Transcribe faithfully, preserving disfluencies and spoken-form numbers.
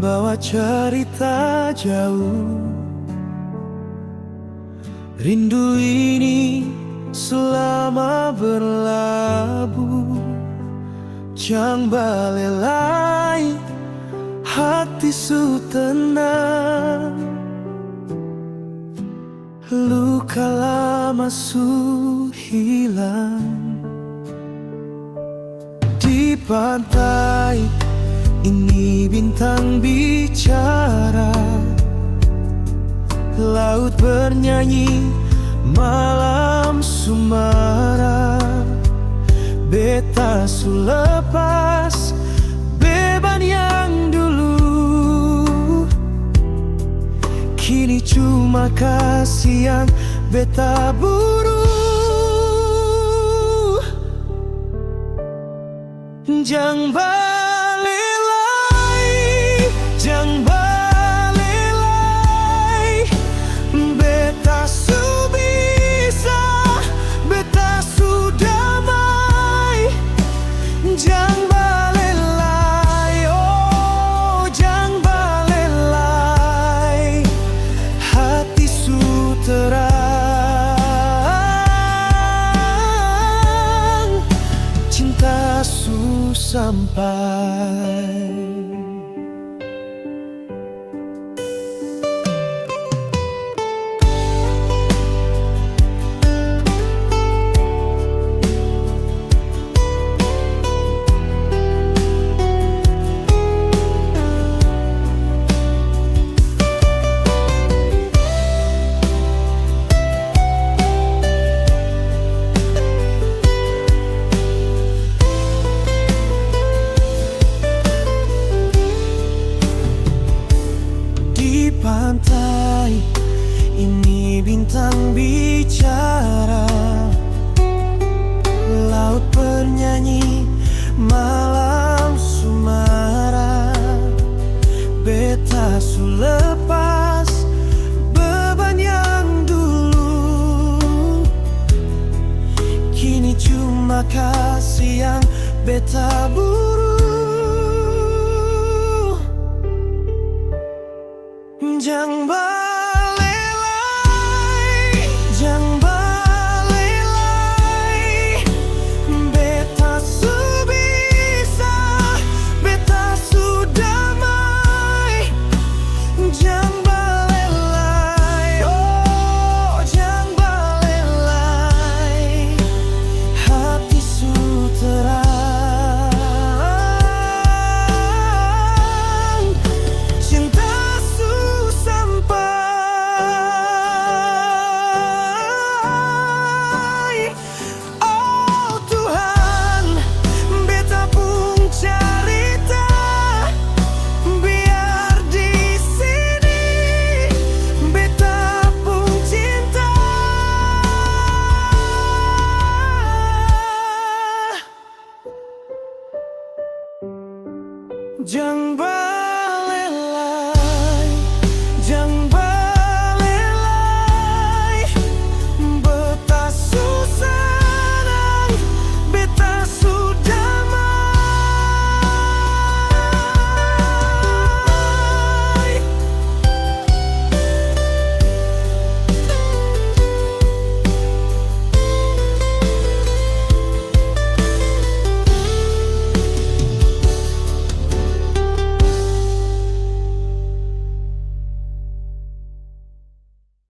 bawa carita jauh. Rindu ini su lama berlabuh, jang bale lai, hati su tenang. Luka lama su hilang. Di pantai ini bintang bicara, laut bernyanyi, malam su marah. Beta su lepas beban yang dulu, kini cuma kasi yang beta buru. Jang bale lai, jang bale lai, beta su bisa, beta su damai. Jang bale lai, oh, jang bale lai, hati su terang, cinta su sampai. Di pantai ini bintang bicara, laut bernyanyi, malam su marah. Beta su lepas beban yang dulu, kini cuma kasi yang beta buru. Jang bale lai, jang bale lai, beta su bisa, beta su damai. Jang bale lai, oh, jang bale lai, hati su terang, cinta su sampai. Oh Tuhan, beta pung carita biar di sini, beta pung cinta. Jang ba